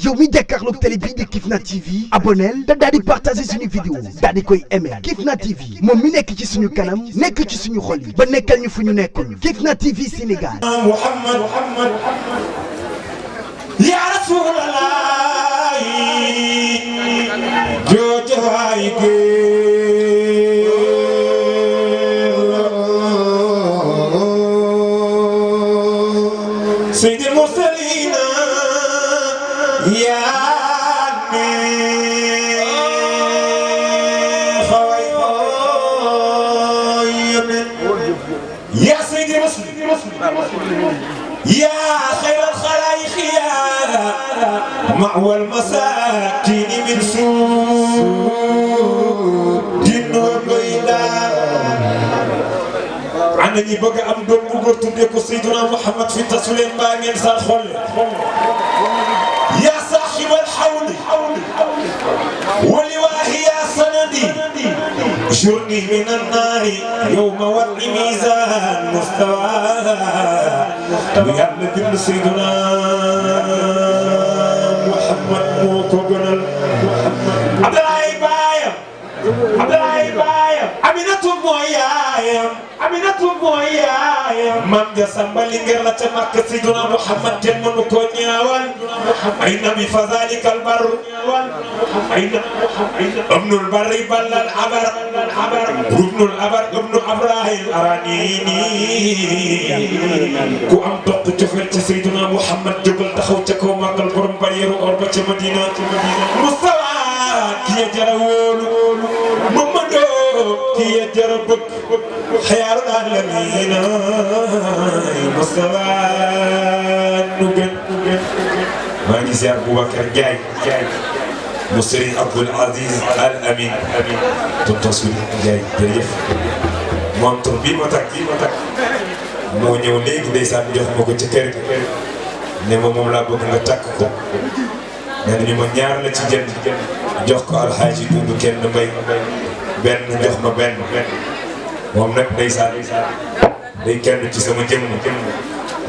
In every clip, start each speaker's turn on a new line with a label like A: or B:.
A: yow mi jàkkaarloog télé bii di Kifna TV abonnel te daal di partager suñu vidéo daal di koy aimer Kifna TV moom mi nekk ci suñu kanam nekk ci suñu xol yi ba nekkal ñu fu ñu nekkul Kifna TV Sénégal.
B: Muhammad ya Rasulallah joojo ay Sayyid al-Mursalin ya يا سيدي يا خير الخلائق يا مأوى المساكين من سوء دين والبيدان عنني بقى أم دوم بقول تديكو سيدنا محمد في تسليم باقي إنسان خل يا صاحب الحول ولواه يا سندي جرني من النار يوم وضع ميزان مستوى بيعمل ابن سيدنا محمد موكوغنال عبد الله بايم أمينة مويايم مام جسم بالينغر لا تمك سيدنا محمد جنمن كونياوال أين بفذلك البر ابن البر بل العبر ابن العبر ابن أبراهيم الأرانيني كو أم توق جفل سيدنا محمد جبل تخو تكو مقل برم بريرو أربع مدينة مستوى كي جرول محمدو كي جربك خيار العالمين مستوى نوجن ما نسي أبو بكر جاي مصري عبد العزيز الأمين تنتصر جاي جريف مام تربي متك moo ñëw léegi ndeysaan jox ma ko ci kër gi ne ma moom laa bëgg nga takk ko nee na ñu ma ñaar la ci jënd jox ko alxaaji Duudu kenn mbay benn jox ma benn moom nag ndeysaan day kenn ci sama jëmm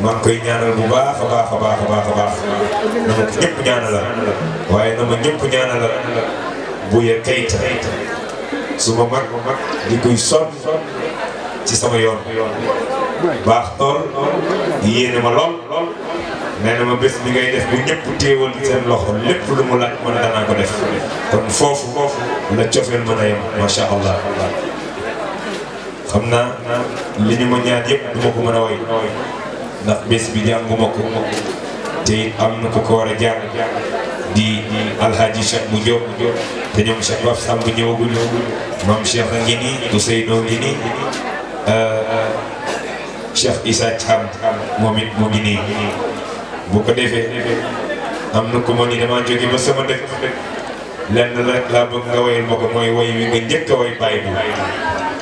B: maa ngi koy ñaanal bu baax a baax na ma ko ñëpp ñaanal waaye na ma ñëpp ñaanal bu ye kayita su ma mag di koy sonn ci sama yoon baax tool yéene ma lool nee na ma bés bi ngay def bu ñëpp téewal seen loxo lépp lu mu laaj man danaa ko def kon foofu la cofeel mën a yem macha allah xam naa li ñu ma ñaan yëpp du ma ko mën a woy ndax bés bi jànguma ko te it am na ko war a jàng di alhaji Cheikh bu Diop te ñoom Cheikh Baf Samb ñëwagul maam Cheikh a ngi nii Ousseynou ngi nii Cheikh Issa Thiam moom it mu ngi nii bu ko defee am na ko ma ni dama jóge ba sama dëkk lenn rek laa bëgg nga woyal ma ko mooy woy wi nga njëkk a woy bàyyi bu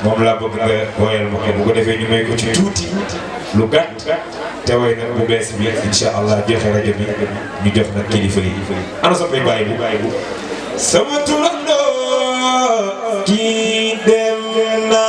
B: moom laa bëgg nga woyal ma ko bu ko defee ñu may ko ci tuuti lu gàtt te woy nag bu bees bi incha allah joxe rajo bi ñu jox nag kilifa yi ana soppay bàyyi bu sama turandoo kii dem na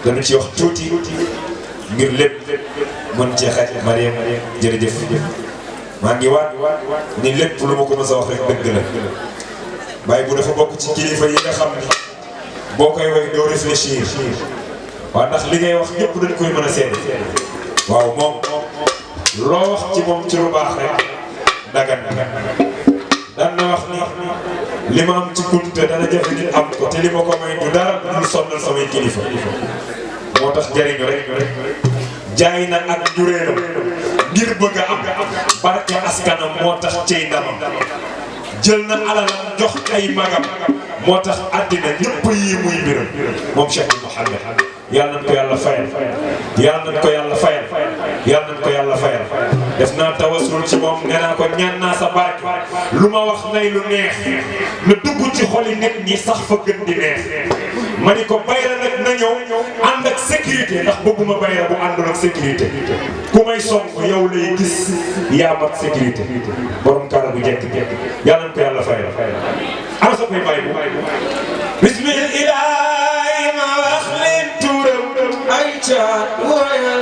B: dana ci wax tuuti ngir lépp mën cee xaj Mariam jërëjëf maa ngi waat ni lépp lu ma ko mës a wax rek dëgg la Baye bu dafa bokk ci kilifa yi nga xam ni boo koy way doo réfléchir waaw ndax li ngay wax ñëpp dañ koy mën a seede waaw moom loo wax ci moom ci lu baax rek dagan daan na wax ni li ma am ci kunte dana jafe nit am ko te li ma ko may du dara du sonnal samay kilifa moo tax jariñu rek jaay na ak njuréeram ngir bëgg a am barke askanam moo tax cey ndamam jël na alalam jox ay magam moo tax àddina ñëpp yi muy mbiram moom Cheikh Mouhamed yàlla nañ ko yàlla fayal yàlla nañ ko yàlla fayal yàlla nañ ko yàlla fayal def naa tawasul ci moom nee naa ko ñaan naa sa barke lu ma wax nay lu neex na dugg ci xoli nit ñi sax fa gën di neex ma ni ko bayra nag na ñëw ànd ak sécurité ndax bëgguma bayra bu àndul ak sécurité ku may song yow lay gis yaa mat sécurité borom kaala bu jekk yàlla nañ ko yàlla fayal ana sa koy bàyyi bu bismillahi ma wax leen turam ay caat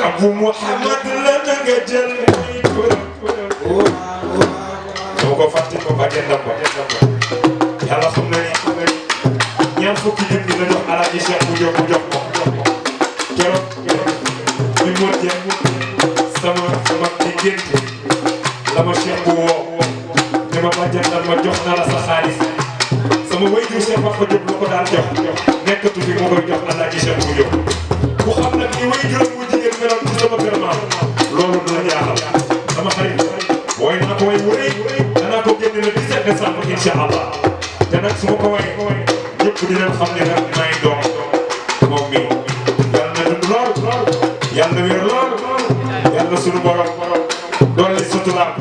B: Abu Muhammad la na nga jël muy turam soo ko fàtte ko ba gendam ko yàlla xam na ni ñaar fukki junni la jox Alaaji Cheikh bu jox ko keroog ñu mot jëm sama diggante la ma Cheikh bu woo ne ma ba gendam ma jox na la sa xaalis sama waajur Cheikh Papa Diop lu ko daan jox nekkatu fi moo koy jox Alaaji Cheikh bu jox ku xam nag ni waajuram bu jigéen meloon ci sama kër maam loolu du la jaaxal sama xarit wooy naa ko way wëri danaa ko génne le 17 décembre incha allah te nag su ma ko way ñëpp dinañ xam ne nag maay doom moom mi yàlla na dund lool yàlla wér lool yàlla sunu borom dolli suturaam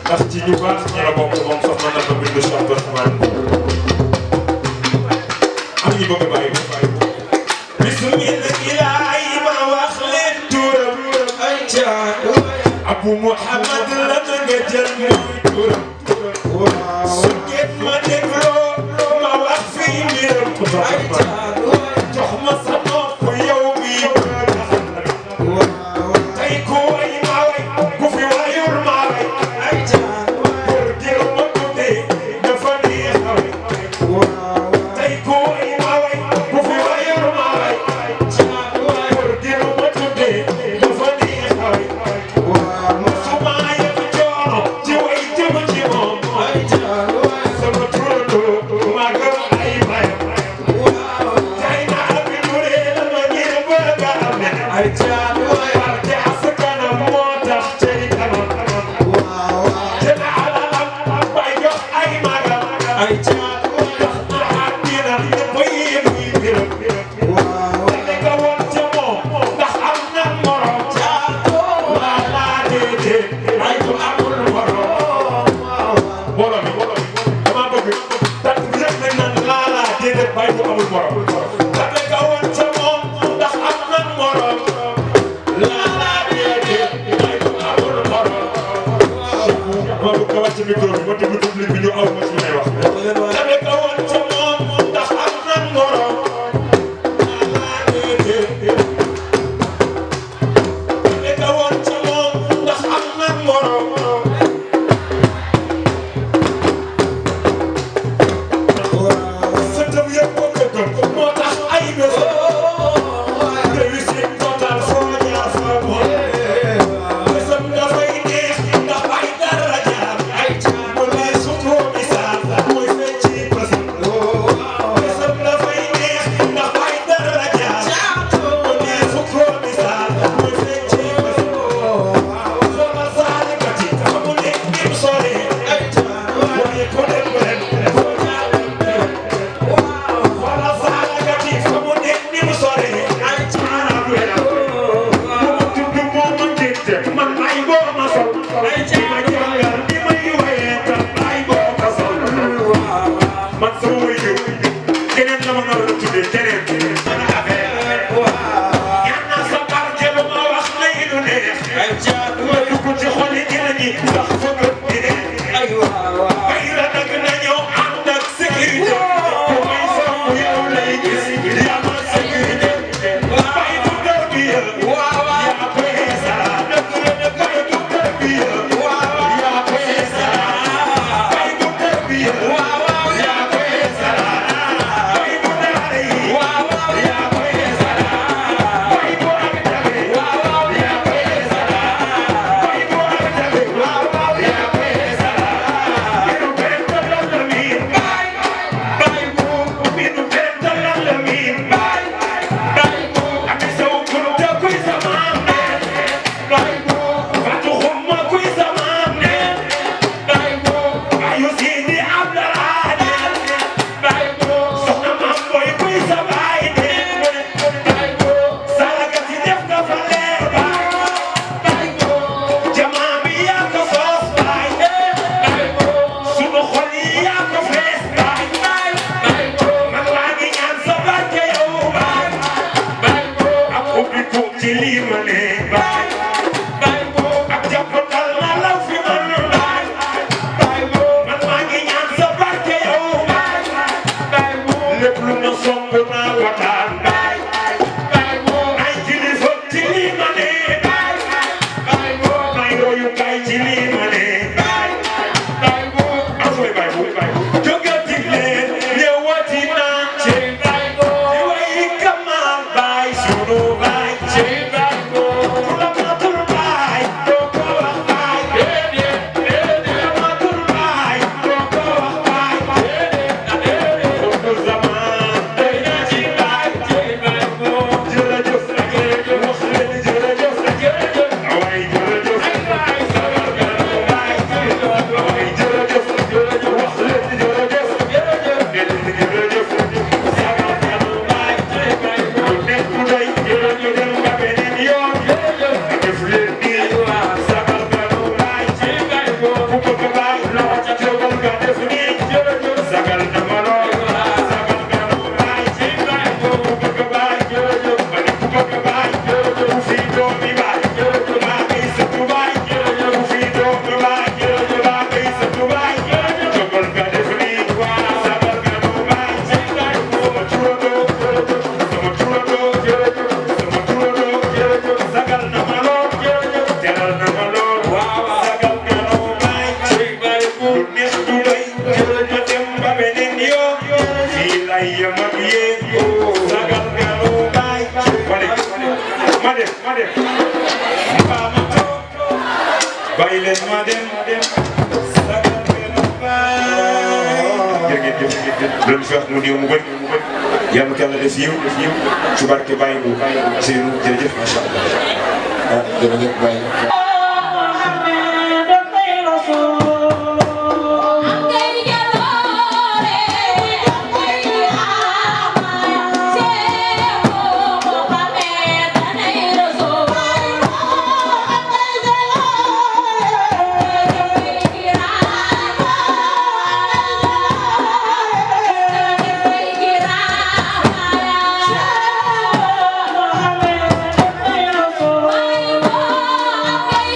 B: ndax ci ñu baax ñi la bokk moom soxna na ko bindu Cheikh Abdourahmane am ñu bëgg bàyyi bismillahi ma wax leen turam ay caatu Abu Muhammad la nga jël mooy turam su ngeen ma dégloo ma wax fii mbiram ay caatu jox ma sa nopp yow mi tey ku way ma way ku fi wayul ma way ay caatu pour jël ma tuddee dafa neex tey ku way ma way ku fi wayul ma way pour jël ma tuddee dafa neex musuma yëg coono ci way jëm ci moom sama turandoo ma gëm ay mayam tey naa bi duree la ma ngir bëgg a am ne ay caatu parte askanam moo tax cey kanam te na alalam bay jox ay magam ay caatu tax na àddina ñëpp yi muy biram te nga woon ca moom ndax am na morom waa laa déedéet ay du amul morom mbooloo mi dama bëgg tant bi rek nañ naan laa laa déedéet bay du amul morom te nga woon ca moom ndax am na morom laa laa déedéet ay du amul morom ma bëgg nga wàcc micro bi ma déglu public bi ñu aw ma ci may wax te nga woon ca moom ndax am na morom laa laa déedéet te nga woon ca moom ndax am na morom sëtëm yëpp ko gëm moo tax ay bés réussite totale foo jaar fa moom bésam dafay neex ndax ay darajaam mu ne sutoo misaal mooy fecci bésam bésam dafay neex ndax ay darajaam mu ne sutoo misaal mooy fecci bésam soxna Saalikati xamu ne nim sore waaye ko dem ren foo jaar wala Saalikati xamu ne nim sore ay caanam wera mu tudd moo ma ngénte man ay boo ma sol ay ci ma jàngal di may waye tam ay boo ma sol man sama wayu keneen la ma nar a tuddee keneen man affaire ñaan naa sa barke ba ma wax lay lu neex ay caatu ma dugg ci xoli dina ñi sax fëgg di neex ay la nag na ñëw ànd ak sécurité ku may sàmm yow lay gis yaa ma sécurité bay du dër bi yaa koy sara bay du dër bi yaa koy sara bay du dër bi yaa koy sara bay bu daara yi yaa koy sara bay bu ak jabe yaa koy sara bay bu ak jabe yaa koy sara minu bental la miin bay bu minu bental la miin bay bu ak saw kulu te kuy sama ne bay bu fatu xumma kuy sama ne bay bu ayu sini abdallah bay bu soxna mam boy kuy sama ne bay bu Saalikati def nga fa leer bay bu jamaa bi yaa ko sos bay bu sunu xol yi yaa ko fees bay bu man maa ngi ñaan sa barke yow bay bu ak ubbi ko ci lii ma ne bay bu ak jàppandal na law fi man bay bu man maa ngi ñaan sa barke yow bay bu lépp lu ma song naa ko daan bay bu ay kilifa ci lii ma ne bay bu may royukaay ci lii ma ne bay bu asooy bay bu jógati leen ñëwati naa ci bay bu di way kamal bay sunu bay ci bay bu bàyyi leen ma dem sagal benn baay jërëjëf loolu fi wax mu néew mu bëri yàlla ko yàlla def yiw ci barke bàyyi bu Seynou jërëjëf macha allah jërëjëf bàyyi
C: Bye.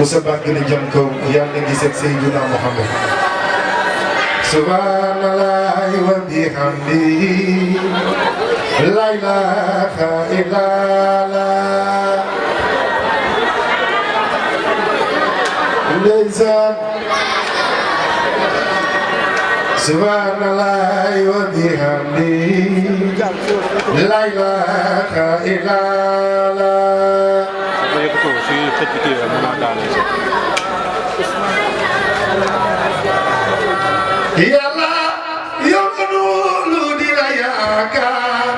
C: ku sa baax gën a jëm kaw yàlla na gisee Seydina Muhammad subhanallahi wa bihamdihi la ilaha illallah ndeysaan subhanallahi wa bihamdihi la ilaha illallah yàlla yow nga lu di la yaakaar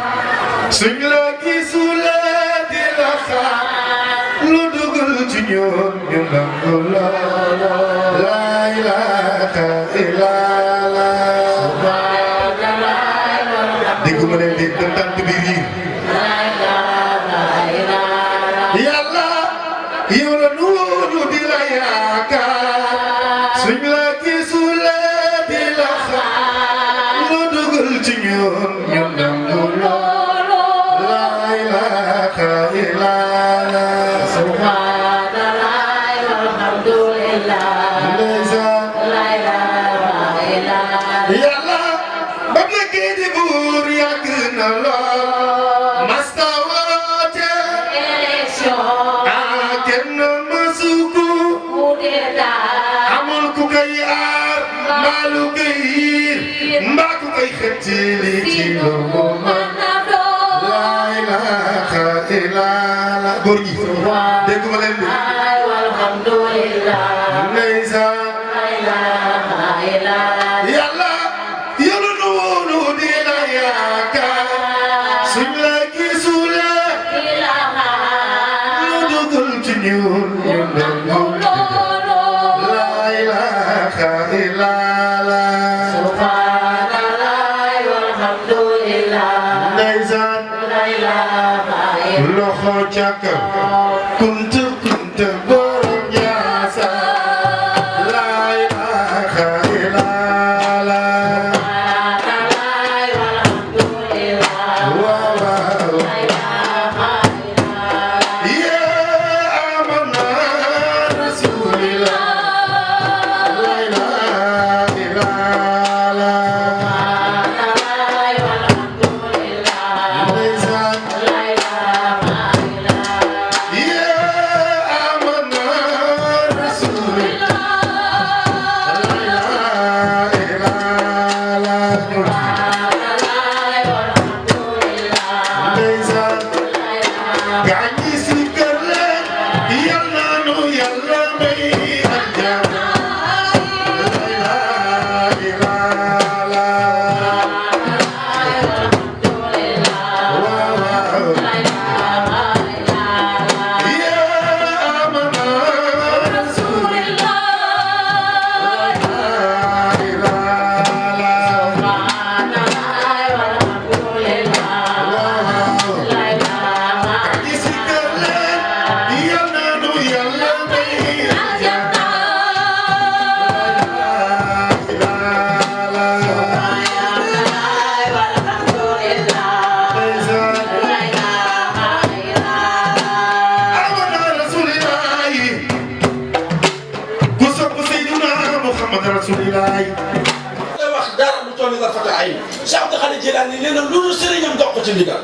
C: suñ la gisule di la xaar lu dugul ci ñoom ñu nangu la ilaha illallah dégg ma ne dégg na tant bi riir yàlla yow la lu di la yaakaar suñ la gisule di la xaar lu dugul ci ñoom ñu nangu la ilaha illallah
D: subhanallah walhamdulillah la ilaha illallah
C: yàlla ba nekkee di buur yàgg na lool masta woote
D: élection
C: kenn mësuku amul ku koy aar mbaa lu koy yiir mbaa ku koy xëccili ci lu mu mën la ilaha illallah góor gi dégg ma leen di
D: walhamdulillah
C: ndeysaan
D: la ilaha illallah
C: yàlla yàlla nu woonu di la yaakaar suñ la gisule lu dugul ci ñun ñu nangu la ilaha illallah
D: subhanallah walhamdulillah
C: ndeysaan
D: la ilaha illallah
C: loxo ca kaw kunta kunta borom jaasa la ilaha illallah waaw waaw yaa amana rasulillah la ilaha illallah ndeysaan
E: Cheikh Abdou Khadir Jilaani nee na lu dul sëriñam dox ko ci ndigal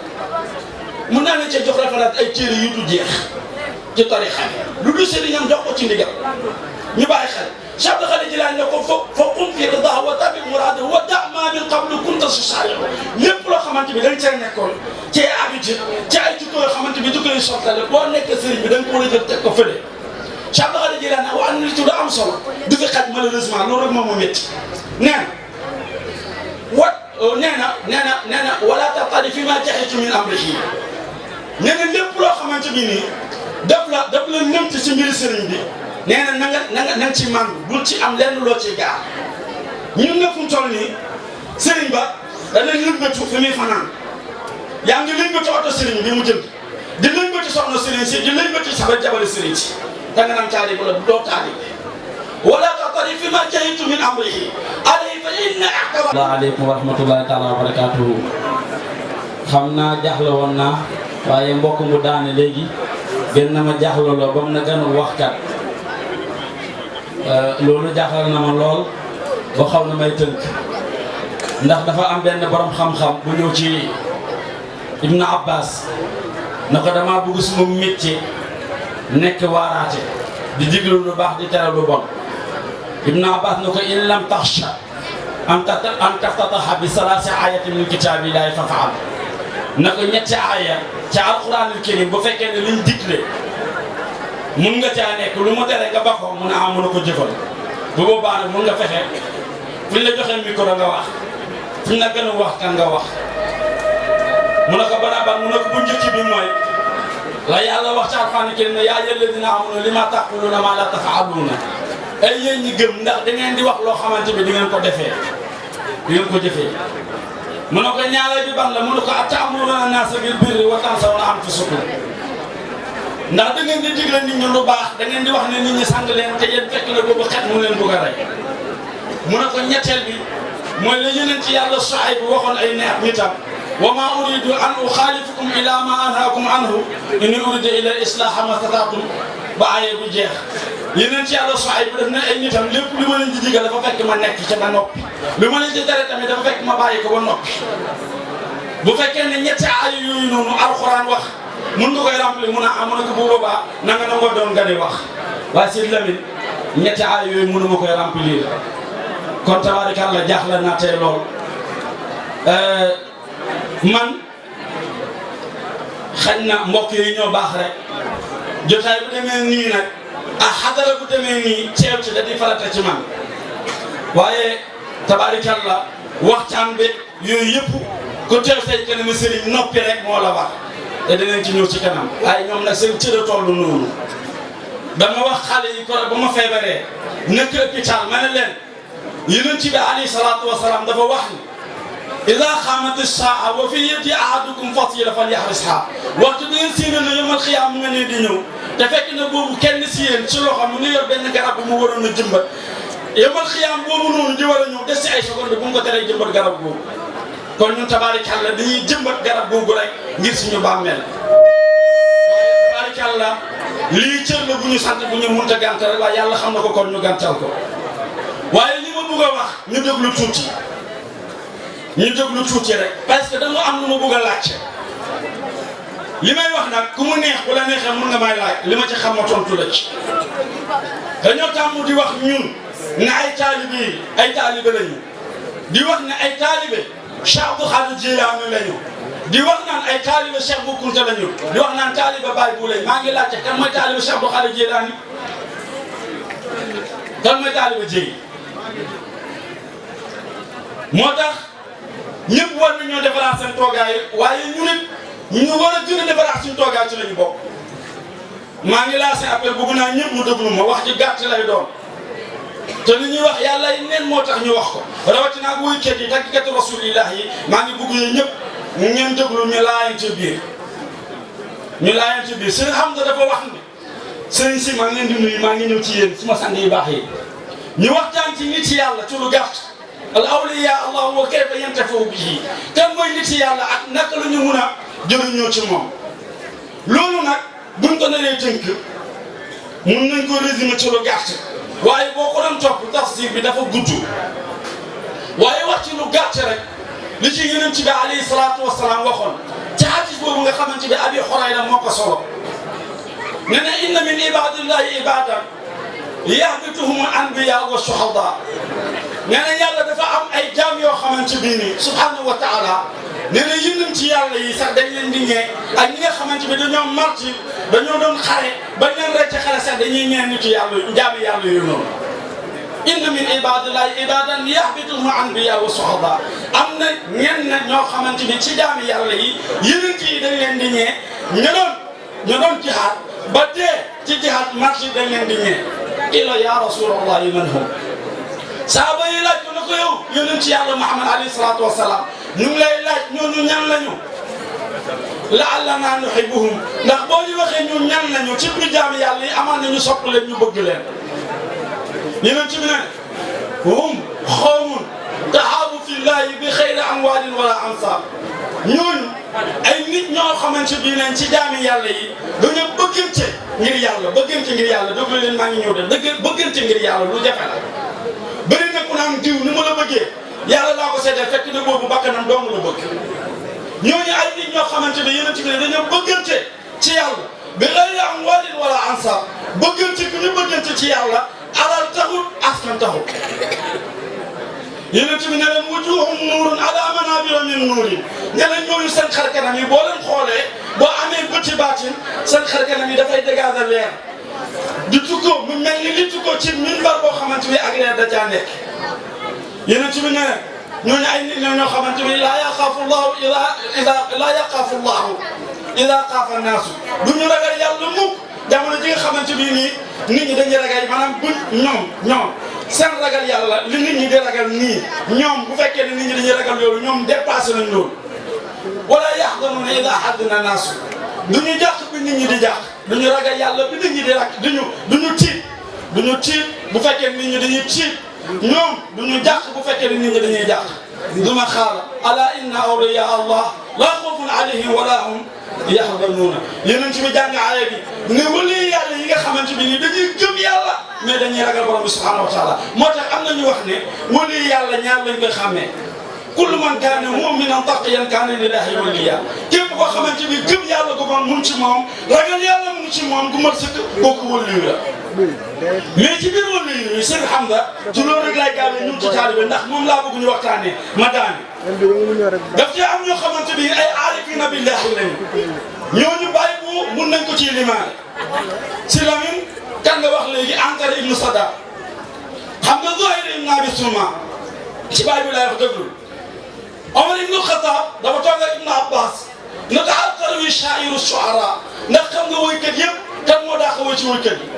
E: mun naa leen cee jox référence ay téere yu du jeex ci tarixa lu dul sëriñam dox ko ci ndigal ñu bàyyi xel Cheikh Abdou Khadir Jilaani ne ko fa qum fi ridaa wa tabi muraada wa da ma min qablu kunta si saari lépp loo xamante bi dañ cee nekkoon ci ay habitude ci ay jikko yoo xamante bi jikko yu soxla boo nekk sëriñ bi da nga ko war a jël teg ko fële Cheikh Abdou Khadir Jilaani wa an nitu da am solo du fi xaj malheureusement loolu rek moom moo métti nee na wala taqtadi fi ma jaxitu min amrihi nee na lépp loo xamante bi nii daf la nëmt ci mbiri sëriñ bi nee na na nga ci man bul ci am lenn loo ci gaar ñun nga fu mu toll nii sëriñ ba dana lëngatu fi muy fanaan yaa ngi lëngatu oto sëriñ bi mu jënd di lëngatu soxna sëriñ si di lëngatu sax jabari sëriñ si da nga naan taalibe la doo taalibe wala taqtadi fi ma jaxitu min amrihi alayhi fa inna ahkama.
F: Asalaamaaleykum wa rahmatullahi taala wa barakaatuhu. xam naa jaaxle woon naa waaye mbokk mu daane léegi gën na ma jaaxloo ba mu na gën a waxkat loolu jaaxal na ma lool ba xaw na may tënk ndax dafa am benn borom xam-xam bu ñëw ci Ibn Abbas na ko damaa bëgg suma métier nekk waaraate di diglu lu baax di tere lu bon. Ibn Abbas na ko in lam taxsha an taftataha bi salaasi ayatin min kitaabillahi faf'al na ko ñetti aaya ca alquranul karim bu fekkee ne liñ digle mun nga caa nekk lu mu tere nga ba ko mun a mën a ko jëfal bu boobaa nag mun nga fexe fuñ la joxee micro nga wax fuñ la gën a wax kan nga wax. mu ne ko barabar mu ne ko bu njëkk bi mooy la yàlla wax ci alquranul karim ne yaa ayyuhal lazina aamanu lima taquluuna maa laa taf'aluuna ay yéen ñi gëm ndax da ngeen di wax loo xamante bi di ngeen ko defee di ngeen ko jëfee. mu ne ko ñaareel bi ban la mu ne ko ata'muruuna naasa bil birri wa tansawna anfusakum ndax da ngeen di digle nit ñi lu baax da ngeen di wax ne nit ñi sang leen te yéen fekk na boobu xet mu leen bëgg a rey. mu ne ko ñetteel bi mooy la yeneen ci yàlla Suayb bu waxoon ay neex nitam wa maa uridu an uxaalifakum ila ma anhaakum anhu in uridu illa islaaha ma stata'tu ba aaya bu jeex. yeneen ci yàlla Suayb bu def na ay nitam lépp li ma leen di digal dafa fekk ma nekk ca ba noppi li ma leen di tere tamit dafa fekk ma bàyyi ko ba noppi. bu fekkee ne ñetti aaya yooyu noonu alxuraan wax mun nga koy remplir mun a am na ko bu boobaa nanga nangoo doon nga di wax waaye Sëñ Lamine ñetti aaya yooyu mënuma koy remplir kon tabaarikàlla jaaxle naa tey lool. man xañ na mbokk yi ñoo baax rek jotaay bu demee nii nag xadara bu demee nii teew ci da di farata ci man waaye tabaarikàlla waxtaan bi yooyu yëpp ku teew say kanam sëriñ noppi rek moo la wax te dinañ ci ñëw ci kanam waaye ñoom nag seen cër a toll noonu. dama wax xale yi ko ba ma feebaree nekk hôpital ma ne leen Yonent bi alayhi salaatu wa salaam dafa wax ni idaa qaamati saa wa fi yadi ahadukum fasila falyahrisha waxtu bi ngeen séenee na yomal xiyaam mu nga ne di ñëw te fekk na boobu kenn si yéen ci loxo mu ngi yor benn garab bu mu waroon a jëmbat yomal xiyaam boobu noonu di war a ñëw des ci ay seconde bu mu ko teree jëmbat garab boobu. kon ñun tabaarikàlla dañuy jëmbat garab boobu rek ngir suñu bàmmeel. tabaarikàlla lii cër la bu ñu sant bu ñu mënta gàntal rek waaye yàlla xam na ko kon ñu gàntal ko waaye li ma bëgg a wax ñu déglu tuuti. ñu déglu tuuti rek parce que dama am lu ma bëgg a laajte li may wax nag ku mu neex bu la neexee mën nga may laaj li ma ci xam ma tontu la ci. dañoo tàmm di wax ñun ne ay taalibe lañu di wax ne ay taalibe Cheikh Abdou Khadir Jilaani lañu di wax naan ay taalibe Cheikh Bou Kounta lañu di wax naan taalibe Baye Bou lañu maa ngi laajte kan mooy taalibe Cheikh Abdou Khadir Jilaani kan mooy taalibe Jéy moo tax. ñëpp war nañoo defaraat seen toogaay waaye ñu nit ñu war a gën a defaraat suñu toogaay ci lañu bokk maa ngi lancé appel bëgg naa ñëpp mu déglu ma wax ci gàtt lay doon te li ñuy wax yàlla yi neen moo tax ñu wax ko rawatina ak woykat yi tàggkatu rasulillah yi maa ngi bëgg yooyu ñëpp ngeen déglu ñu laayante biir sëñ Hamza dafa wax ni sëñ si maa ngi leen di nuyu maa ngi ñëw ci yéen suma sang yu baax yi ñu waxtaan ci nit yàlla ci lu gàtt al awliya allah wa kayfa yantafu bihi kan mooy nit yàlla ak naka la ñu mun a jëriñoo ci moom loolu nag buñ ko naree tënk mun nañ ko résumer ci lu gàtt waaye boo ko doon topp tafsir bi dafa gudd waaye wax ci lu gàtt rek li ci Yonent bi alayhi salaatu wa salaam waxoon ci hadis boobu nga xamante bi Abi Hurayra moo ko solo nee na inna min ibadillahi ibadan yahbituhum al-anbiya wa shuhada nee na yàlla dafa am ay jaam yoo xamante bi ni subhanahu wa taala nee na yónnent ci yàlla yi sax dañ leen di ñee ak ñi nga xamante bi dañoo marti dañoo doon xare bañ leen rey ci xare sax dañuy ñee nitu yàlla jaami yàlla yu noonu inna min ibadillahi ibadan yahbituhum anbiya wa suhada am na ñenn ñoo xamante ni ci jaami yàlla yi yónnent yi dañ leen di ñee ñu doon jihaad ba dee ci jihaad marti dañ leen di ñee ila ya rasulallah man hum saaba yi laaj ko na ko yow yonent ci yàlla Muhammad alayhi salaatu wa salaam ñu ngi lay laaj ñooñu ñan lañu la'allanaa nuhibbuhum ndax boo ñu waxee ñu ñan lañu ci biir jaami yàlla yi amaan nañu sopp leen ñu bëgg leen. yonent bi ne hum qawmun tahaabu fillaahi bi xayri amwaalin wala ansaab ñooñu ay nit ñoo xamante bii leen ci jaami yàlla yi dañoo bëggante ngir yàlla déglu leen maa ngi ñëw de bëggante ngir yàlla lu jafe la bëri na ku naan diw ni ma la bëggee yàlla laa ko seetee fekk na boobu bakkanam dong la bëgg ñooñu ay nit ñoo xamante ne yonent bi ne dañoo bëggante ci yàlla bi ghayri amwaalin wala ansaab bëggante ku ñu bëggante ci yàlla alal taxul askan taxul yonent bi ne leen wujuuhum nuurun alaa manaabira min nuurin ne leen ñooñu seen xar kanam yi boo leen xoolee boo amee bëti baatin seen xar kanam yi dafay dégager leer di tukkoo mu mel ni li tukkoo ci minbar boo xamante ni ak leer da caa nekk yonent bi ne ñooñu ay nit ñoo xamante ni laa yaxaafu llahu ida xaafa naasu du ñu ragal yàlla mukk jamono ji nga xamante ni nii nit ñi dañuy ragal maanaam buñ ñoom seen ragal yàlla li nit ñi di ragal nii ñoom bu fekkee ne nit ñi dañuy ragal loolu ñoom dépassé nañ loolu wala yaxdanuuna ida xaddina naasu du ñu jàq bi nit ñi di jàq du ñu ragal yàlla bi nit ñi di rak duñu tiit bu fekkee nit ñi dañuy tiit ñoom du ñu jàq bu fekkee ne nit ñi dañuy jàq duma xaala ala inna awliya allah laa xawfun alayhim wala hum yaxzanuuna yonent bi jàng aaya bi ne wali yàlla yi nga xamante bi ni dañuy gëm yàlla mais dañuy ragal borom bi subhanahu wa taala moo tax am na ñu wax ne wali yàlla ñaar lañ koy xàmmee kullu man kaana mu'minan taqiyan kaana lillahi waliya képp koo xamante bi gëm yàlla gu man mun ci moom ragal yàlla mun ci moom gu mat sëkk kooku waliyu la mais ci biir waliyu yi seen xam nga ci loolu rek laay gaawee ñun ci taalibe ndax moom laa bëgg ñu waxtaanee ma daani daf ci am ñoo xamante bi ay aarifina billahi lañu ñooñu bàyyi bu mun nañ ko ci limaale si Lamine kan nga wax léegi Ankara ibnu Sada xam nga Zuhayr ibn Abi Sulma ci bàyyi bi laay wax dëggul Omar ibnu Xataab dafa toog ak Ibnu Abbas na ko hal tarwi shaa'iru shu'araa ndax xam nga woykat yëpp kan moo daa xawee ci woykat yi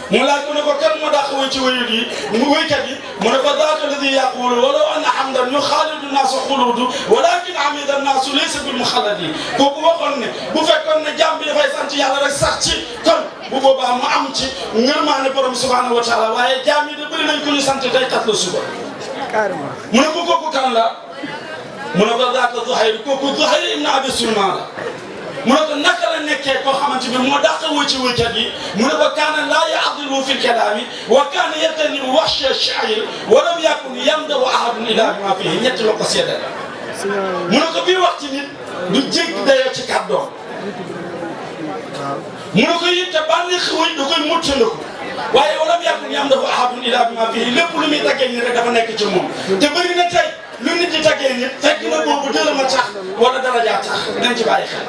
F: mu laaj ko ne ko kan moo daa xawee ci woykat yi mu ne ko zaaka alladi yaqulu walaw anna hamdan yuxaalidu naasu xuluudu walakin hamida naasu laysa bil muxalladi kooku waxoon ne bu fekkoon ne jàmm bi dafay sant yàlla rek sax ci kon bu boobaa mu am ci ngërmaane borom subhanahu wa taala waaye jàmm yi de bëri nañ ko ñu sant day tat la suba mu ne ko kooku kan la mu ne ko zaaka Zuhayr kooku Zuhayr ibn Abi Sulma la mu ne ko naka la nekkee koo xamante ni moo dàq wëy ci wëykat yi mu ne ko kaana laa ya'dilu fi l-kalaami wa kaana yajtanibu wahsha ash-sha'ir wa lam yakun yamdahu ahadun illaa bimaa fiihi ñetti la ko seedal mu ne ko bii wax ci nit du jéggi dayoo ci kàddoom mu ne ko it te bànneex wëy da koy muccandiku waaye wa lam yakun yamdahu ahadun illaa bimaa fiihi lépp lu muy taggee nii rek dafa nekk ci moom te bëri na tey lu nit di taggee nit fekk na boobu dërëm a tax wala daraja tax nañ ci bàyyi xel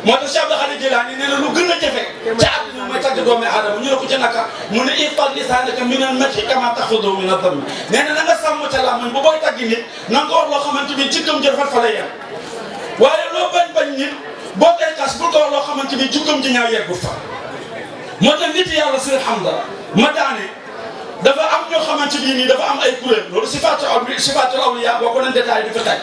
F: moo tax Cheikh Abdou Khadir Jilaani nee na lu gën a jafe ca àdduna mooy tagg doomu aadama ñu ne ko ca naka mu ne ihfaz lisaanaka mina al-madhi kamaa tahfazuhu mina ad-dammi nee na nga sàmm ca làmmiñ bu booy tagg nit na nga ko wax loo xamante ni jikkam ji rafet fa lay yem waaye loo bañ nit boo koy xas bul ko wax loo xamante ni jikkam ji ñaaw yeggu fa moo tax nit yàlla si xam ma daane dafa am ñoo xamante ni nii dafa am ay kuréel loolu sifaatul awliya boo ko doon détaillé du fi teg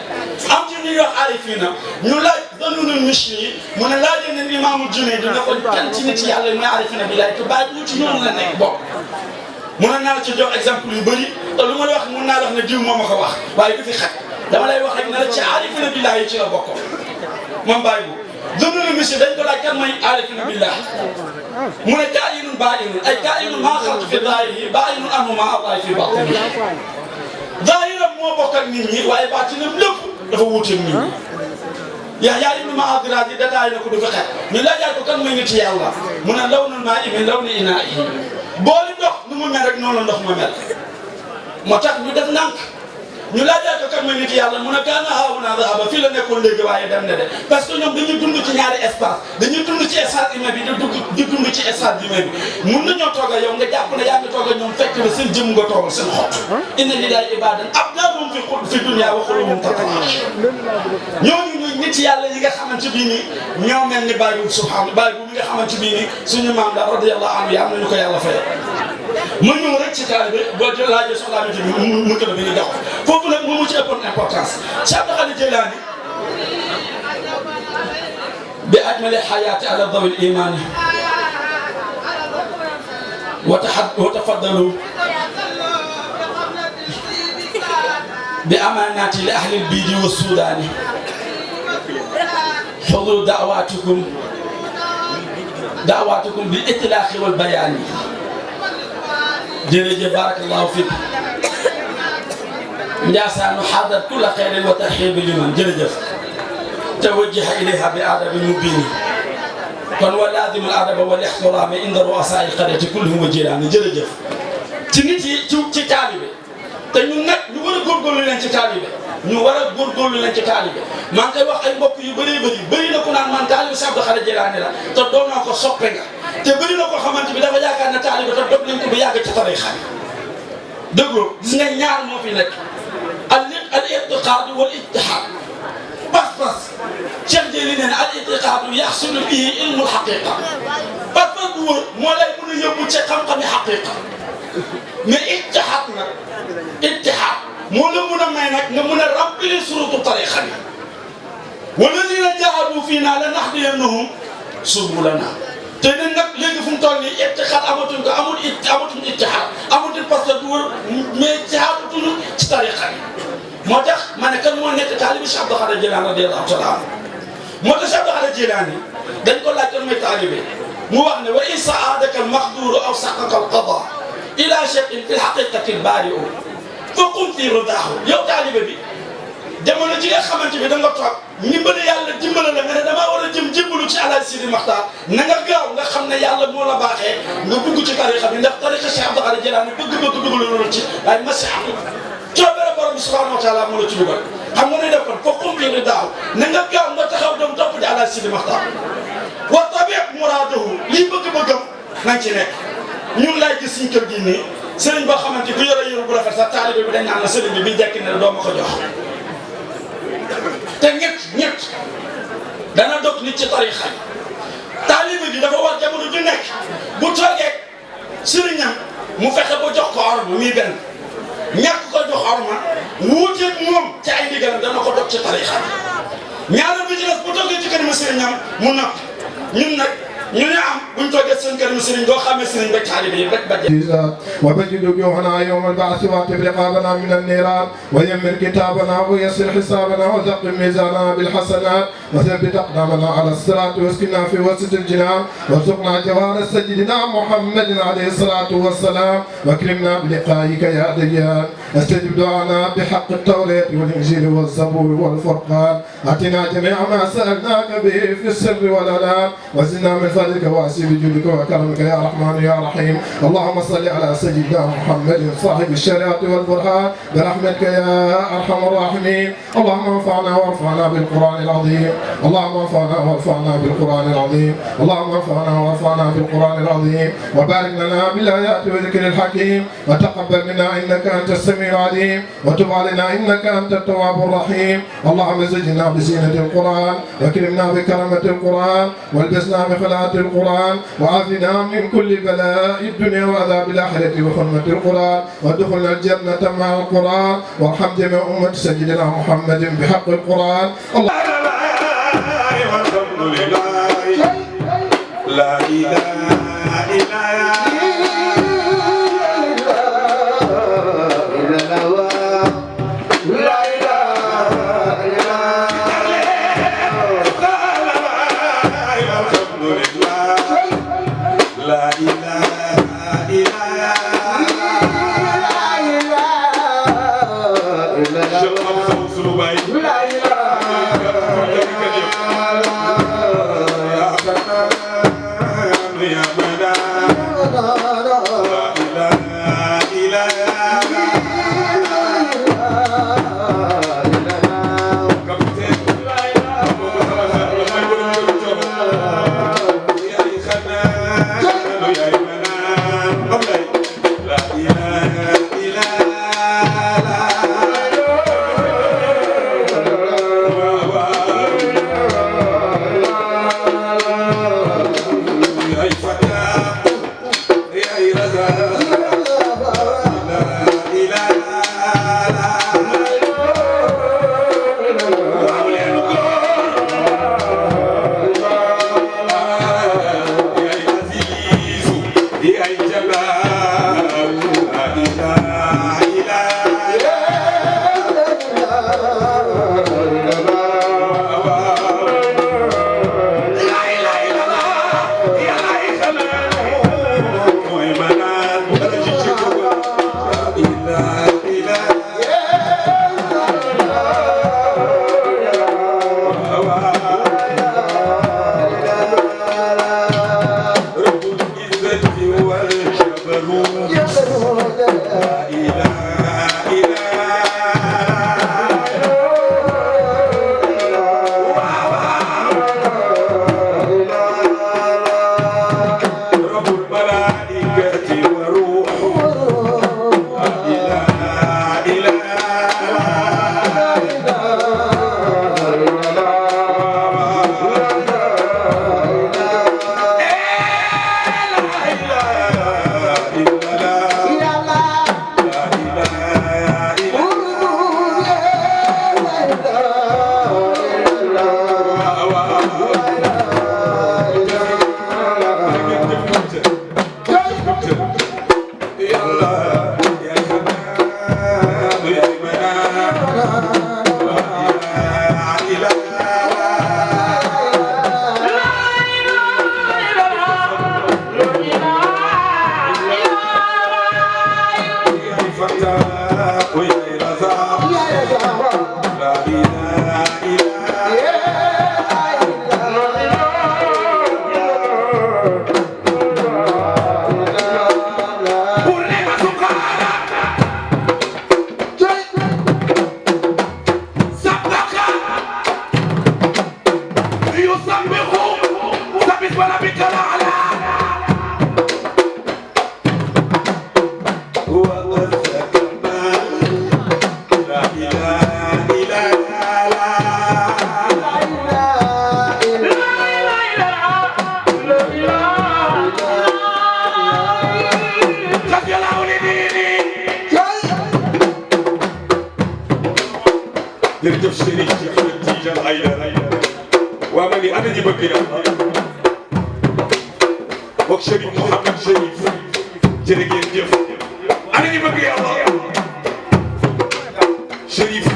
F: am ci ñuy wax aarifiina ñu laaj Danuunul Mishri yi mu ne laajee nañ Imaamul Junayd ne ko kan ci nit yàlla mooy aarifiina bi laay te bàyyi bu ci ñoom la nekk bokk mun naa la ci jox exemple yu bëri te lu ma la wax mun naa la wax ne diw moo ma ko wax waaye du fi xaj dama lay wax rek ne la ci aarifiina bi laay ci la bokkoon moom bàyyi bu Danuunul Mishri dañ ko laaj kan mooy aarifiina billah mu ne kaa'inun baa'inun ay kaa'inun maa xalaqtu fi zaahirihi baa'inun anhu maa Allaahi fi baatinihi zaahiram moo bokk ak nit ñi waaye baatinam lépp dafa wuuteeg nit ñi Yahyaa ibnu Ma'aaz Raazi détaillé na ko du fa xet ñu laajaat ko kan mooy nit yàlla mu ne lawnul maa'i min lawni inaa'ihi booli ndox nu mu mel rek noonu la ndox ma mel moo tax ñu def nànk ñu laajaat ko kan mooy nit yàlla mu ne kaana haahunaa dhahaba fii la nekkoon léegi waaye dem na de parce que ñoom dañuy dund ci ñaari espace dañuy dund ci espace humain bi di dund ci espace humain bi mun nañoo toog ak yow nga jàpp ne yaa ngi toog ak ñoom fekk na seen jëmm nga toogal seen xol inna lillaahi ibaadan abdaanahum fi dunyaa wa quluubuhum tatamaa'ash ñooñu ñuy nit yàlla yi nga xamante bii nii ñoo mel ni Baay bu subhaana Baay bu mi nga xamante bii nii suñu maam la radiyallaahu anhu am nañu ko yàlla fayal ma ñëw rek ci taalibe boo laajee soxlaa bi mu tëdd bi ñu dox foofu nag moom mu ci ëppoon importance Cheikh Abdou Khadir Jilaani bi ajmali xayaati ala dawi l imaani wa tafaddalu bi amaanaati li ahli l biidi wa suudaani حضور دعواتكم بالإطلاق والبيان جريجة بارك الله فيك نجاسة نحاضر كل خير وترحيب لمن جريجة توجه إليها بأدب مبين كن ولازم الأدب والاحترام عند رؤساء القرية كلهم وجيران جريجة تنيتي تالبي te ñun nag ñu war a góorgóorlu leen ci taalibe ñu war a góorgóorlu leen ci taalibe maa ngi koy wax ay mbokk yu bëree bëri na ku naan man taalibe Cheikh Abdou Khadre Djeylani la te doon naa ko soppe nga te bëri na ko xamante bi dafa yaakaar ne taalibe te dog nañ ko bu yàgg ci tariixa bi dëggoo gis nga ñaar moo fi nekk al i'tiqaad wal ittihaad pas-pas Cheikh Jeyli nee na al i'tiqaad yaxsulu bihi ilmul haqiqa pas-pas bu wóor moo lay mën a yóbbu ci xam-xami haqiqa mais ittihaad nag ittihaad moo la mun a may nag nga mun a remplir surutu tariixa bi walladina jaahadu fiinaa lanahdiyannahum subulanaa te ne nag léegi fu mu toll nii ittihaad amatuñ ko amatuñ ittihaad amatuñ parce que du wër mais jihaadatuñu ci tariixa bi moo tax ma ne kan moo nekk taalibi Cheikh Abdou Khadre Djeylani radiyallahu taala anhu moo tax Cheikh Abdou Khadre Djeylani dañ ko laaj kan mooy taalibe mu wax ne wa in saadaka al-maqduuru aw saqaka al-qadaa ila shay'in fi al-haqiqati al-baari'u fa qum fi ridaahu yow taalibe bi jamono ji nga xamante bi da nga toog ndimbali yàlla dimbala la nga ne damaa war a jëm jébbalu ci Alaaji Sidi Maxtaar na nga gaaw nga xam ne yàlla moo la baaxee nga dugg ci tariixa bi ndax tariixa Cheikh Abdou Khadre Djeylani bëgg-bëgg dugal ci waaye masiixa coobere borom bi subhaanahu wa taala moo la ci dugal xam nga ne def kon fa qum fi ridaahu na nga gaaw nga taxaw dem topp ci Alaaji Sidi Maxtaar wa tabi' muraadahu lii bëgg-bëggam nañ ci nekk ñun laay gis suñu kër gi nii sëriñ boo xamante ku yore yore bu rafet sax taalibe bi dañ naan la sëriñ bi bi jekki ne doo ma ko jox te ñett dana dog nit ci tariixa yi taalibe bi dafa war jamono ju nekk bu toogee sëriñam mu fexe ba jox ko orma muy benn ñàkk ko jox orma wuuteeg moom ci ay ndigalam dana ko dog ci tariixa bi ñaareel bi ci des bu toogee ci kanamu sëriñam mu noppi ñun nag ñu ne am buñ toogee seen kanamu sëriñ doo xamee sëriñ ba taalibe yi rek ba
C: وبجد وجوهنا يوم البعث واعتب رقابنا من النيران ويمن كتابنا ويسر حسابنا وثقل ميزاننا بالحسنات وثبت اقدامنا على الصراط واسكننا في وسط الجنان وارزقنا جوار سيدنا محمد عليه الصلاه والسلام واكرمنا بلقائك يا ديان استجب دعانا بحق التوراه والانجيل والزبور والفرقان اتنا جميع ما سالناك به في السر والالام وزدنا من فضلك واسع بجودك وكرمك يا رحمن يا رحيم اللهم صل على سيدنا محمد صاحب الشريعة والبرهان برحمتك يا أرحم الراحمين اللهم انفعنا وارفعنا بالقرآن العظيم اللهم انفعنا وارفعنا بالقرآن العظيم اللهم انفعنا وارفعنا بالقرآن العظيم وبارك لنا بالآيات والذكر الحكيم وتقبل منا إنك أنت السميع العليم وتب علينا إنك أنت التواب الرحيم اللهم زدنا بزينة القرآن واكرمنا بكرامة القرآن والبسنا بخلاءة القرآن وعافنا من كل بلاء الدنيا وعذاب الآخرة وحرمة القرآن وادخلنا الجنة مع القرآن وارحم جميع أمة سيدنا محمد بحق القرآن
B: والحمد لله لا إله إلا ربك الأعلى ووثق ما لا إله إلا jërëjëf Chérif Ahmed Tidiane Aïdara waa ma ni ana ñi bëgg yàlla bokk Chérif Mouhamed Chérif jërë ngeen jëf ana ñi bëgg yàlla Chérif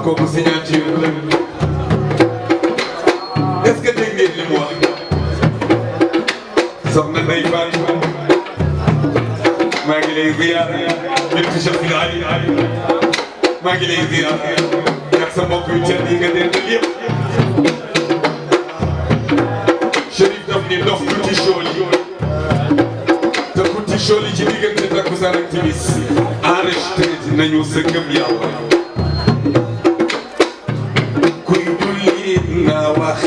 B: kooku signature est-ce que dégg ngeen li mu wax soxna Ndeye Fatou maa ngi lay ziar bintu Cheikh Ali maa ngi lay ziar ak sa mbokk yu tedd yi nga dendal yëpp Chérif daf ni dox tuuti shooli te tuuti shooli ci diggante takkusaan ak timis enregistré nañu sa ngëm yàlla na wax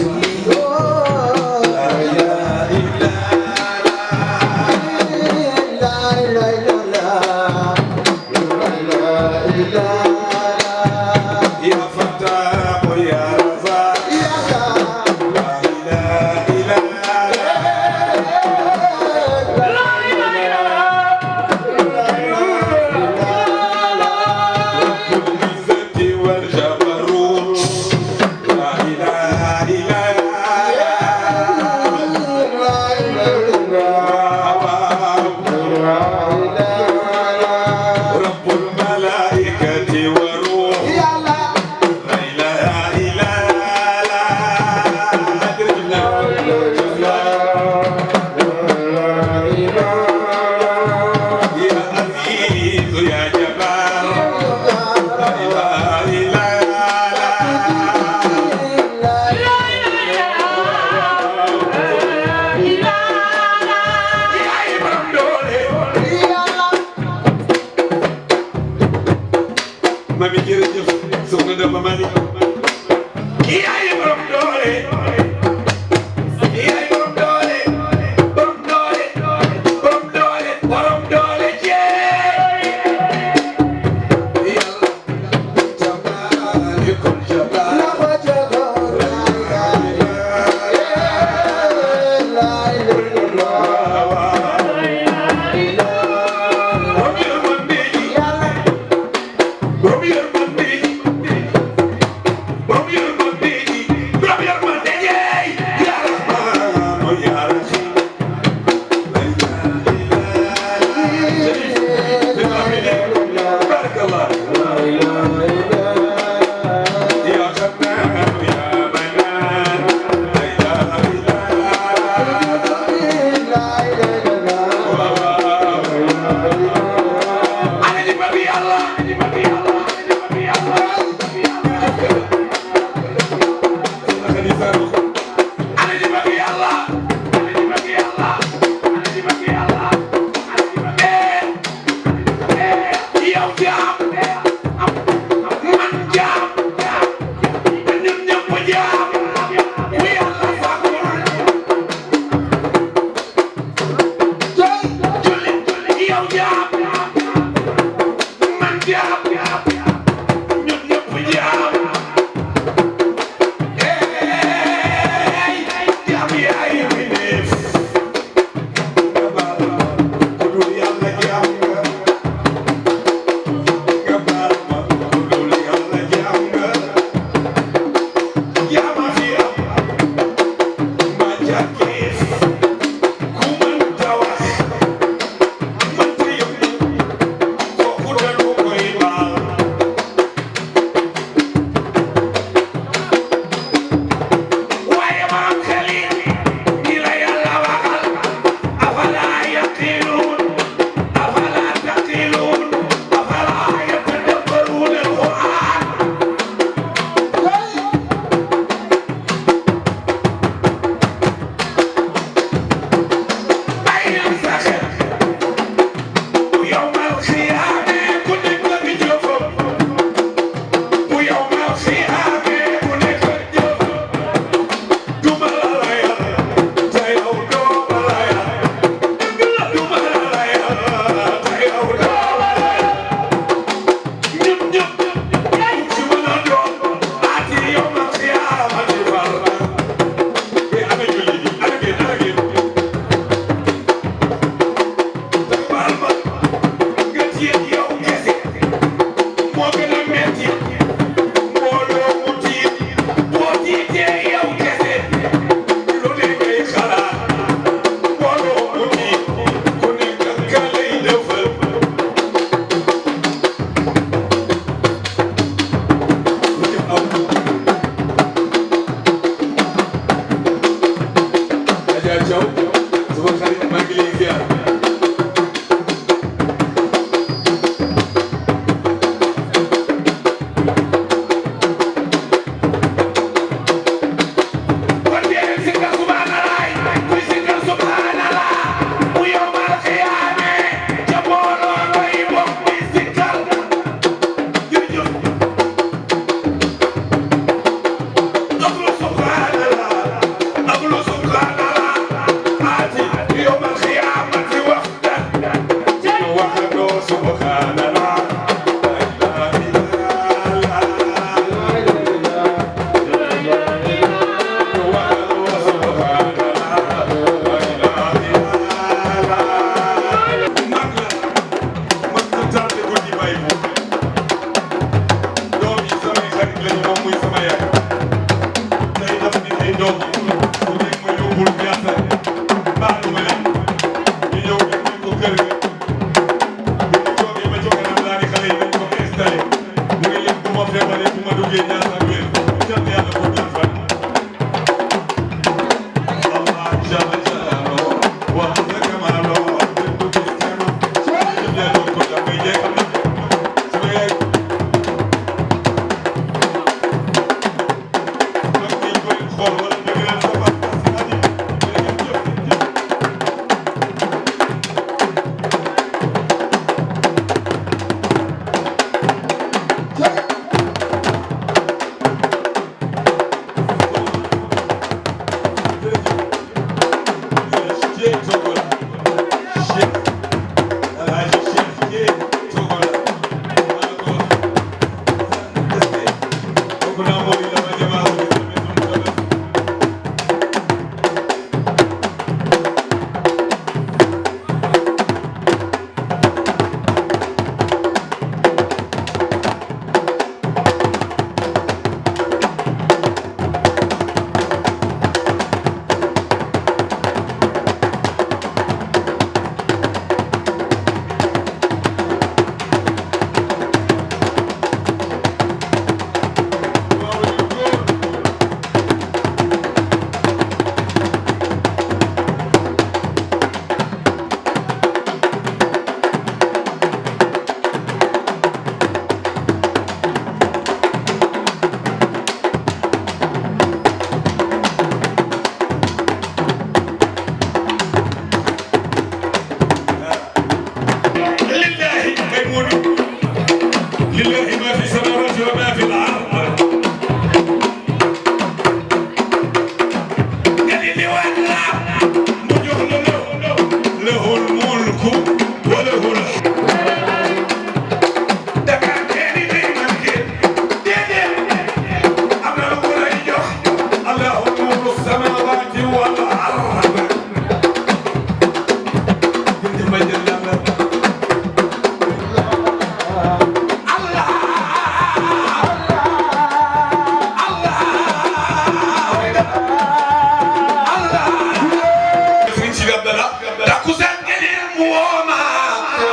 G: wooma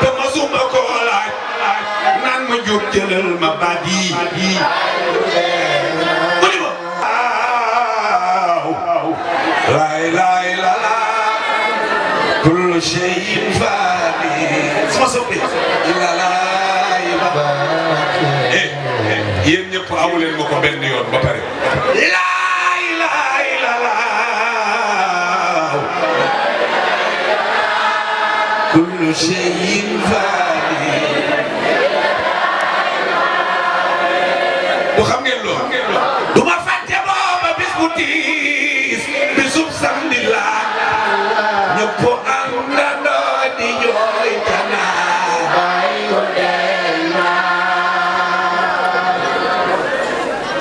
G: te masuma ko laaj naan ma jóg jëlal ma baat yi mu ni ma laay laay la la kullu shay'in fani sama soppi la laay ba yéen ñëpp awuleen ma ko benn yoon ba pare laay laay la la kullu shay'in fani bu xam ngeen loolu du ma fàtte booba bis bu tiis bisub samedi la ñëpp àndandoo di jooy tanaa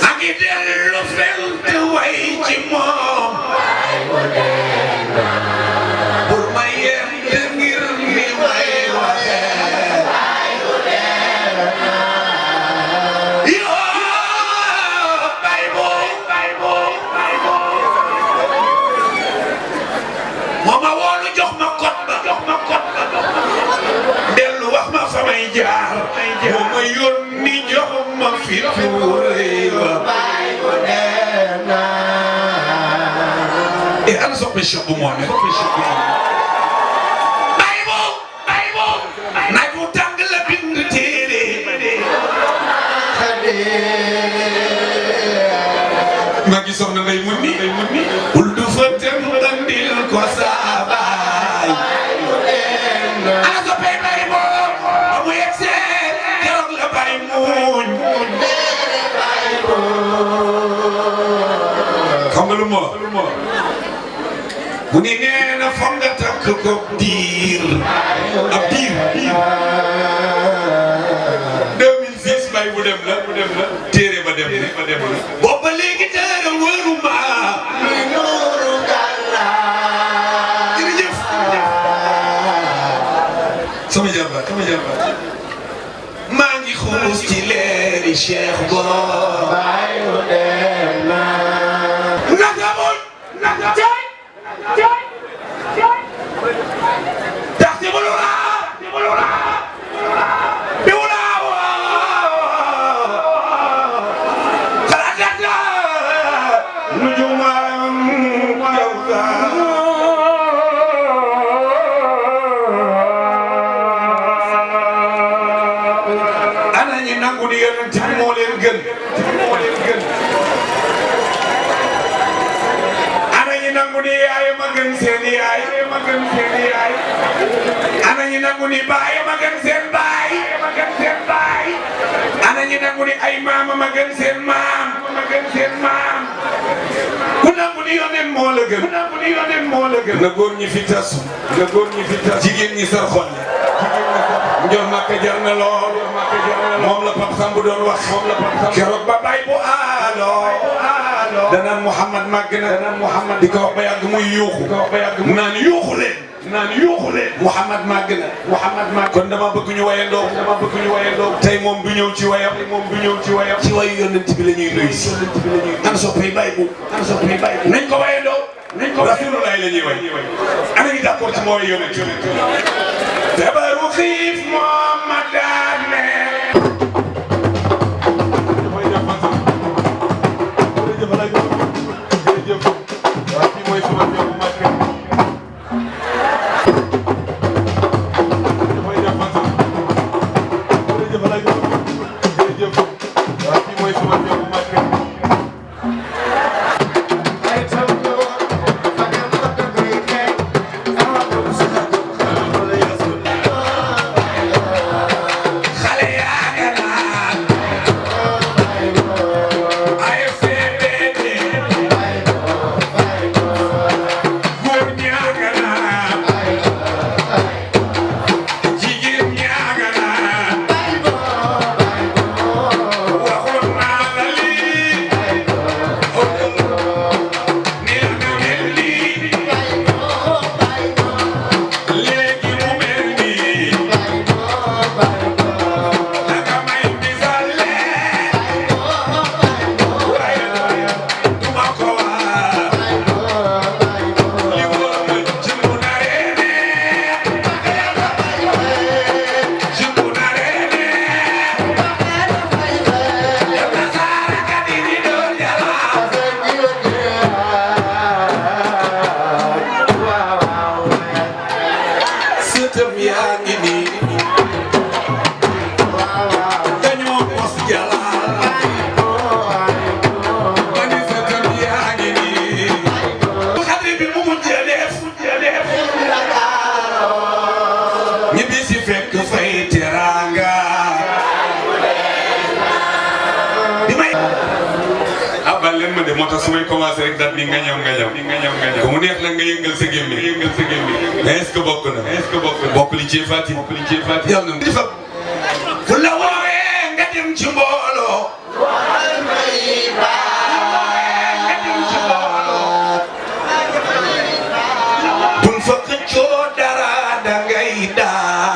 G: a ngi dellu fent way ci moom pour ma yem ngir ni may waxee yoo bay boo moo ma woolu jox ma code ba dellu wax ma fa may jaar moo ma yónni jox ma fi tuuree ba e ana soppe Cheikh bu Mohamed bay boo naaj wu tàng la bind téere ma gi soxna ngay mun ni bul du fa tem andil ko saabaay ana soppe bay boo ba mu yegsee keroog la bay muuñ xam nga lu ma mu ni nee na foog nga takk ko diir ab diir 2006 bay bu dem la téere ba dem boobu ba léegi téere wëruma jërëjëf sama jarbaat maa ngi xuus ci leeri Cheikh Bo ana ñi nangu ni yonent bi moo leen gën ana ñi nangu ni yaay ma gën seen yaay ana ñi nangu ni baay ma gën seen baay ana ñi nangu ni ay maama ma gën seen maam ku nangu ni yonent moo la gën na góor ñi fi tasu jigéen ñi sar xol njor Makka jar na lool moom la Pape Samb doon wax keroog ba bay bu aalo danaan Mouhamad màgg na di ko wax ba yàgg muy yuuxu naan yuuxu leen Mouhamad màgg na kon dama bëgg ñu wayandoo tey moom du ñëw ci wayam ci wayu yonent bi la ñuy nuyu si an soppay bay bu nañ ko wayandoo Rasulullah la ñuy way ana ñu d'accord ci moo way yonent bi Jabaru xiif Muhammad daane fekk fay teranga di may abal leen ma de moo tax su may commencé rek daal di nga ñëw ku mu neex la nga yëngal sa gémmi mais est-ce que bokk na bokk li ci fati yàlla na di fa ku la woowee nga dem ci mbooloo buñ fa xëccoo dara dangay daan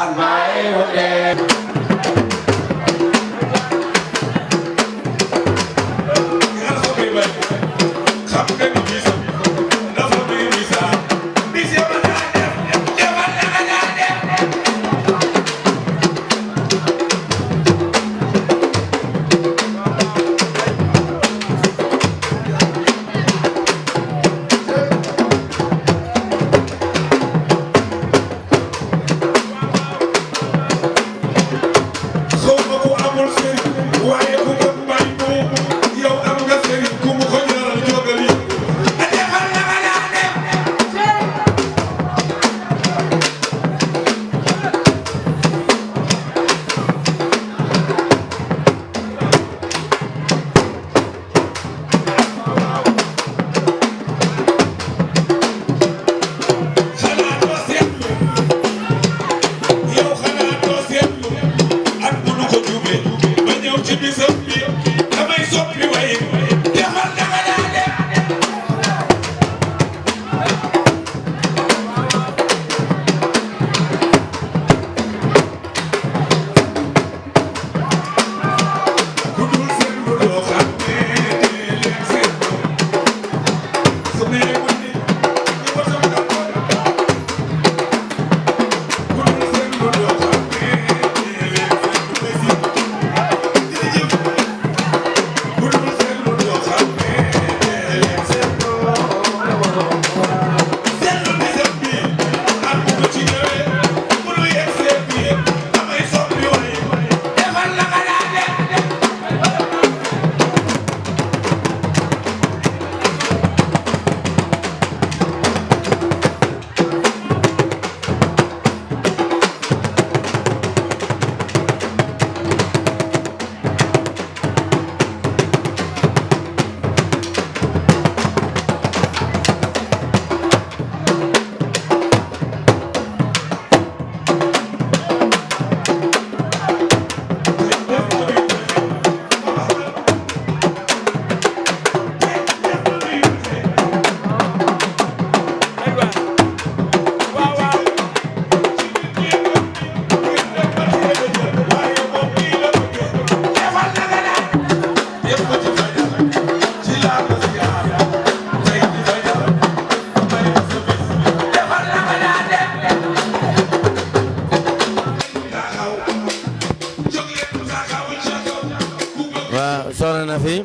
H: soxna na fi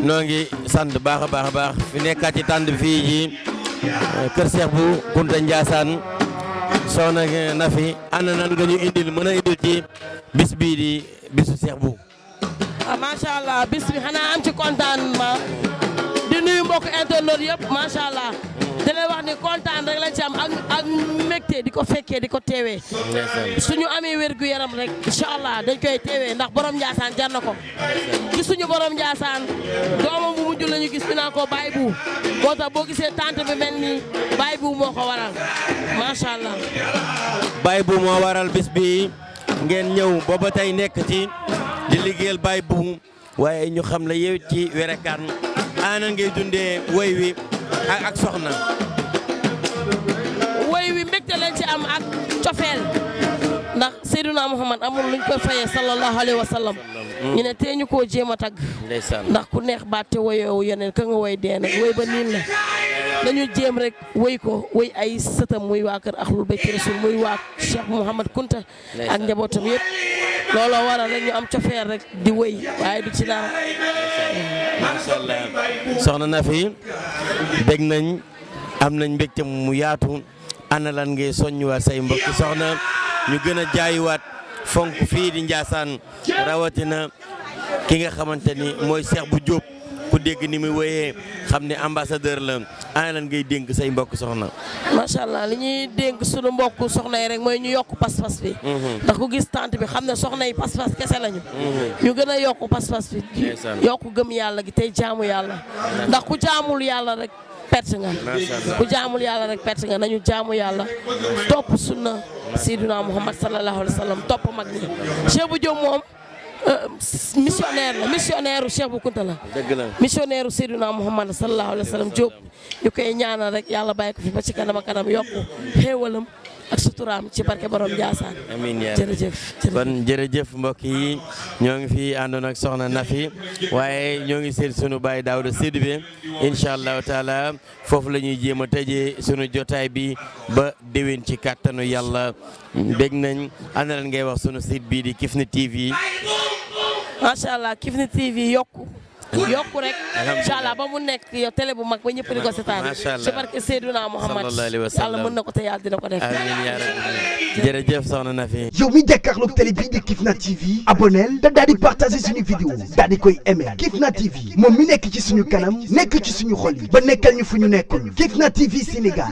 H: noo ngi sant baax a baax fi nekkaat ci tànd fii ji kër Cheikh Bou Kounta Ndiassane soxna na fi ana nan nga ñu indil mën a indil ci bis bii di bisu Cheikh Bou.
I: macha allah bis bi xanaa am ci contentement di nuyu mbokk internet yëpp macha allah di leen wax ni kontaan rek lañ ci am ak mbégte di ko fekkee di ko teewee suñu amee wérgu yaram rek incha allah dañ koy teewee ndax borom Ndiassane jar na ko gis suñu borom Ndiassane doomam bu mujj la ñu gis dinaa ko Baye Bou moo tax boo gisee tante bi mel nii Baye Bou moo ko waral macha allah.
H: Baye Bou moo waral bis bi ngeen ñëw booba tey nekk ci di liggéeyal Baye Bou waaye ñu xam la yow ci Wérékane ana ngay dundee woy wi ak soxna.
I: woy wi mbégte lañ ci am ak cofeel ndax Seydina Muhammad amul luñ koy fayee sallallahu alayhi wa sallam ñu ne tee ñu koo jéem a tagg ndax ku neex baat te woyoo yeneen ka nga woy dee nag woy ba niin la dañu jéem rek woy ko woy ay sëtam muy waa kër Ahlul Bayti Rasul muy waa Cheikh Mouhamad Kounta ak njabootam yëpp looloo waral rek ñu am cofeel rek di woy waaye du ci dara.
H: macha allah soxna na fi dégg nañ am nañ mbégte mu yaatu ana lan ngay soññiwaat say mbokk soxna ñu gën a jaayiwaat fonk fii di Ndiassane rawatina ki nga xamante ni mooy Cheikh Bou Diop ku dégg ni muy woyee xam ne ambassadeur la ana lan ngay dénk say mbokk soxna.
I: macha allah li ñuy dénk sunu mbokk soxna yi rek mooy ñu yokk pas-pas bi. ndax ku gis tante bi xam ne soxna yi pas-pas kese lañu. ñu gën a yokk pas-pas bi. yokk gëm yàlla gi tey jaamu yàlla. ndax ku jaamul yàlla rek perte nga. ku jaamul yàlla rek perte nga nañu jaamu yàlla topp sunna Seydina Muhammad sallallahu alayhi wa sallam topp mag ñi. Cheikh bu Diop moom missionnaire la missionnaire u Cheikh bu Kunta la.
H: dëgg la
I: missionnaire u Seydina Muhammad sallallahu alayhi wa sallam Diop ñu koy ñaanal rek yàlla bàyyi ko fi ba ci kanam a kanam yokku xéewalam ak suturaam ci barke borom Ndiassane.
H: amiin yaa
I: jërëjëf.
H: kon jërëjëf mbokk yi ñoo ngi fi àndoon ak soxna Nafi waaye ñoo ngi seet sunu baay Daouda Sidibé incha allahu taala foofu la ñuy jéem a tëjee sunu jotaay bi ba déwén ci kàttanu yàlla dégg nañ ana lan ngay wax sunu site bii di Kifne TV.
I: macha allah Kifne TV yokku rek incha allah ba mu nekk yow télé bu mag ba ñëpp di ko seetaan ci barke Seydina Muhammad yàlla mën na ko te yàlla dina ko def.
H: amiin yaa rabbi jërëjëf soxna Nafi.
A: yow mi jàkkaarloog télé bii di Kifne TV abonnel te daal di partager suñu vidéo daal di koy aimer Kifne TV moom mi nekk ci suñu kanam nekk ci suñu xol yi ba nekkal ñu fu ñu nekkul Kifne TV Sénégal.